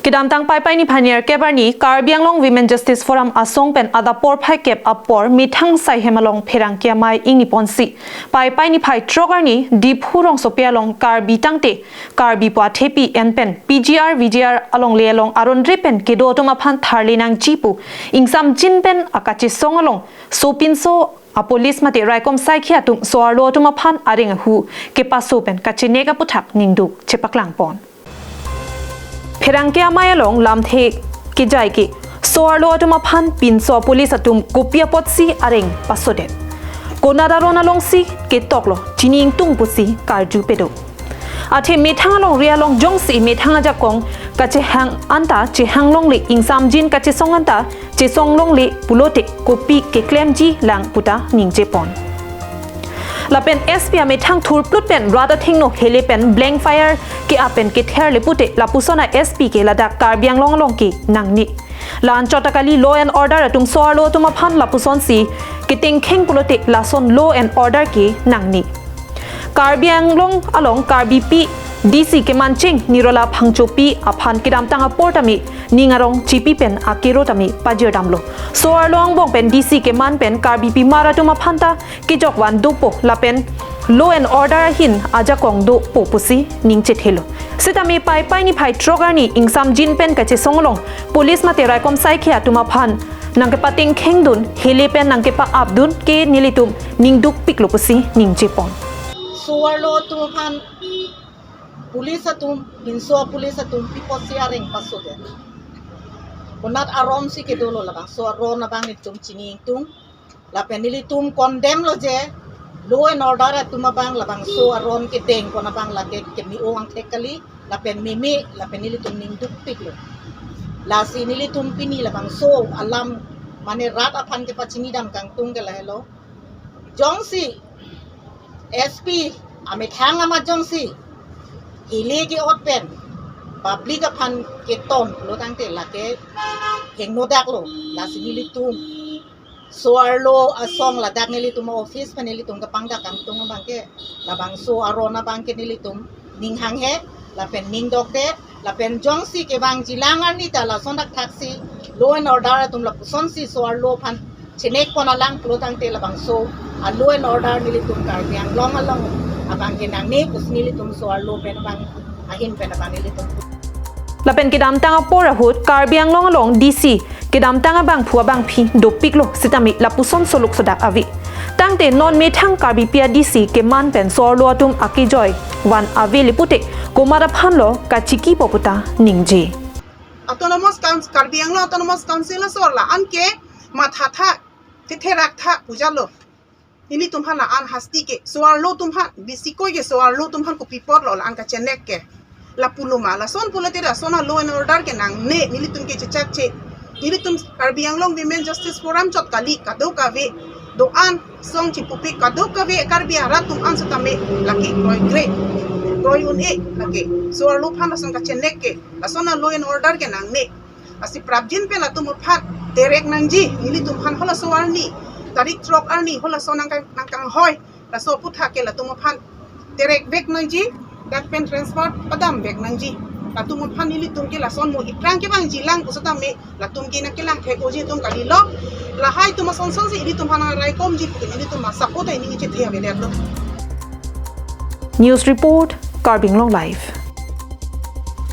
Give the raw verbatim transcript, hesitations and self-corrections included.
Kedamtang Paipai niphai nerkep arni Karbi Anglong Women Justice Forum asong pen adap porphai kep apor methang saihem along pherangke amei ingni ponsi Paipai niphai throk arni Diphu rongsopi along Karbi tangte Karbi pu athepi en pen P G R V G R alongle along aron re pen kedo atum aphan tharli nangji pu ingsamjin pen akachesong along sopinso apolice mate raikom saikhi atum so-arlo atum aphan areng ahu kepaso pen kachenek aputhak ningduk chepaklang pon. Pherangke amei along lamthe kejai ke so-arlo atum aphan pinso apolice atum kopi apotsi areng pasodet, konat aron alongsi ketoklo, chini ingtung pusi karju pedo. Athe methang alongri along jongsi methang ajakong kachehang anta chehang longle, ingsamjin kachesong anta chesong longle pulote kopi keklemji lang puta ningje pon. Lapen S P amethang thurplut pen rat athengno hele pen blank fire ke-ap pen kether le pute lapuson a S P ke ladak Karbi Anglong along ke nangne. La-anchot ta kali law and order atum so-arlo atum aphan lapusonsi ketengkheng pulote lason law and order ke nangne. Karbi Anglong along Karbipi D C kemancheng Nirola Phangchopi aphan kedamtang apor tame ning arong chipi pen akero tame pajirdamlo. So-arlo angbong pen D C keman pen Karbipi mar atum aphan ta kejokvan dopo lapen law and order ahin ajakong dopo pusi ning chethelo. Sitame Paipai niphai throk arni ingsamjin pen kachesong along police mate raikom saikhi atum aphan nangkepatengkhengdun, hele pen nangkepa-apdun ke nelitum ningdukpiklo pusi ningje pon. So-arlo atum aphan police atum, pinso police atum pi apotsi areng pasodet. Konat aromsi kedolo labangso aron abang nelitum chini ingtung. Lapen nelitum condemn lo je, law and order atum abang labangso aron kedeng pon abang lake keme-o angthek kali, lapen meme, lapen nelitum ningdukpiklo. Lasi nelitum pini labangso alam mane rat aphan kepachinidam kangtung ke lahelo. Jongsi S P amethang amat jongsi hele ke-ot pen public aphan keton lo tangte lake hingno daklo, lasi nelitum so-arlo asong ladak nelitum office pen nelitum kepangdak kangtung abang ke labangso aron abang ke nelitum ning hanghe lapen ning dokde lapen jongsi kevangji lang arni ta lason dak thaksi law and order atum lapusonsi so-arlo aphan chenek pon alang pulo tangte labangso a law and order nelitum Karbi Anglong along abang ke nangne pusi nelitum so-arlo pen abang ahin pen abang nelitum. Lapen kedamtang apor ahut Karbi Anglong along D C kedamtang abangphu abangphi dopiklo sitame lapuson soluk sodak ave. Tangte non methang Karbipi a D C keman pen so-arlo atum akejoi van ave le pute komat aphanlo kachikipo puta ningje. Autonomous Council, Karbi Anglong Autonomous Council asor la-an ke mathatha, thetherak tha pujalo. Nelitum aphan la-an hasti ke so-arlo atum aphan, bisi koi ke so-arlo atum aphan kopi apotlo la-an kachenek ke. Lapulo ma, lason pulote lason a law and order ke nangne, nelitum ke chechakche. Nelitum Karbi Anglong Women Justice Forum chot kali, kadokave do-an song chipupik, kadokave Karbi arat atum an setame lake kroikre, kroi un-e lake. So-arlo aphan lason kachenek ke, lason a law and order ke nangne. Lasi prapjin pen latum aphan terek nangji, nelitum aphan halaso arni, tarik throk arni halaso nangkang, nangkanghoi, laso aputhak ke latum aphan terek vek nangji, dak pen transfer padam vek nangji. Latum aphan nelitum ke lason mo iprang kevangji lang pu setame latum ke nangkelang thek-oji atum kalilo. Lahai atum asonson si nelitum aphan raikomji pu ke nelitum asap utai neli chethe avedet lo. News report, Karbi Anglong Live.